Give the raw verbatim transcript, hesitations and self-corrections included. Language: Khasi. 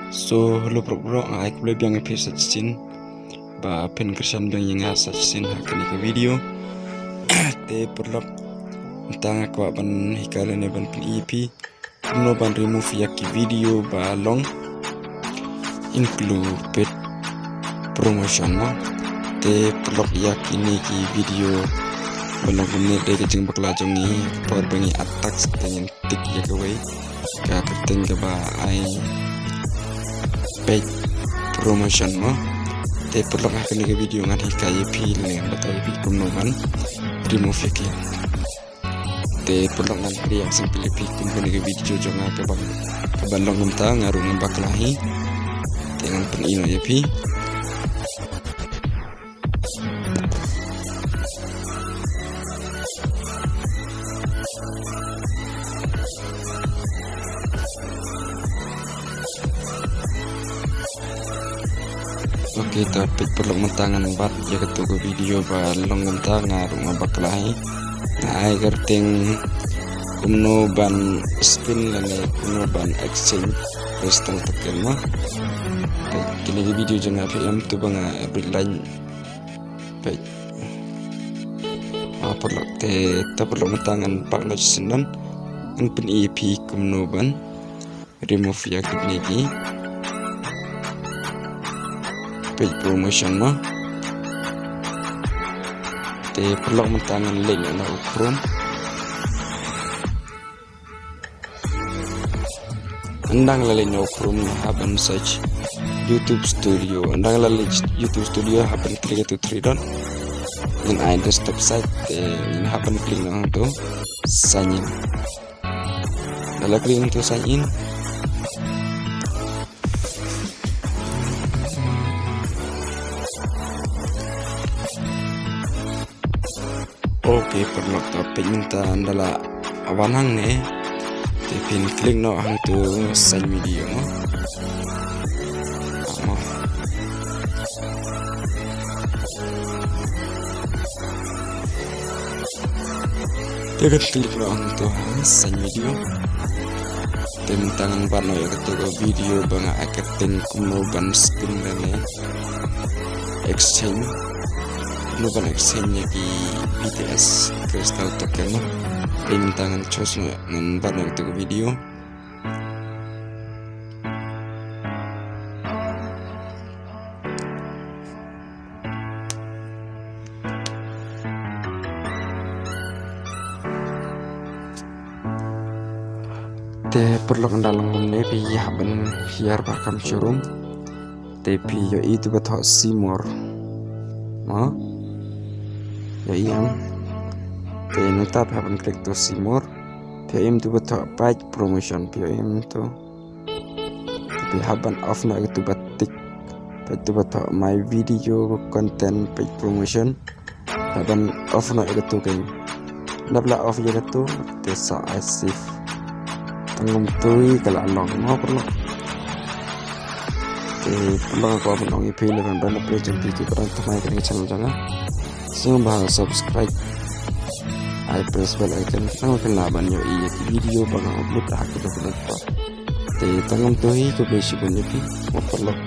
So, hello paralok, nga ai khublei biang ïa phi sa shisien ba phin kyrshan biang ïa nga sa shisien ha kane ka video. Te paralok, mynta nga kwah ban hikai lane ban pyni ïa phi kumno ban remove ïa ki video ba long include paid promotion mo. Te paralok, ïa kine ki video ba long kumne dei ka jingbakla jong ngi, por ba ngi add tax te ngin tick ïa kawei ka kyrteng kaba ai paid promotion mo. Te paralok, ha kane ka video ngan hikai ïa phi lane ngan batai ïa phi kumno ban remove ïa ki. Te paralok, ngan plie ïa sngewbha ïa phi kum kane ka video jong nga kaba, kaba long kumta, nga ruh ngam bakla hi. Te ngan pyni noh ïa phi. Ok, to peit paralok, mynta ngan bat ïa kato ka video ba long kumta, nga ruh ngam bakla hi. Nga ai kyrteng kumno ban spin lane kumno ban exchange crystal token mo. Peit, kine ki video jong nga phi em, to ba nga bit line. Peit. Ah, paralok, te to paralok, mynta ngan back noh shisien, ngan pyni ïa phi kumno ban remove ïa kine ki paid promotion mo. Te paralok, mynta ngan leit noh na u Chrome. Ynda nga la leit noh Chrome, nga hap ban search YouTube Studio. Ynda nga la leit YouTube Studio, hap ban click ïa tu three dot. Ngin ai desktop site, te ngin hap ban click noh hangto sign in. Ynda la click hangto sign in. Ok paralok, to peit mynta ynda la wan hangne, te phin click noh hangto sign video mo. Mo. Te ngan click noh hangto ha sign video. Te mynta ngan bat noh ïa kato ka video ba nga ai kyrteng kumno ban spin lane exchange, kumno ban exchange ïa ki B T S crystal token mo. Te mynta ngan choose noh, ngan bat noh ïa kato ka video. Te paralok, ynda long kumne phi hap ban hiar bad kam showroom. Te phi ïohi tu ba thoh see more. Mo? Ïohi em? Te nangta phi hap ban click tu see more. Phi ïohi em tu ba thoh paid promotion, phi ïohi em tu. Phi hap ban off noh ïa katu ba tick. Peit tu ba thoh my video content paid promotion. Hap ban off noh ïa katu kein. Naba la off ïa katu, te sa ai save. Tang kumtu hi ka la long mo paralok. Te paralok, nga kwah ban ong ïa phi lada don na phi jong phi kiba dang thymmai kane ka channel jong nga, sngewbha subscribe. Ai press bell icon, tang ba phin lah ban ïohi ïa ki video ba nga upload ha kaba kaba. Te tang kumtu hi, khublei shibun ïa phi mo paralok.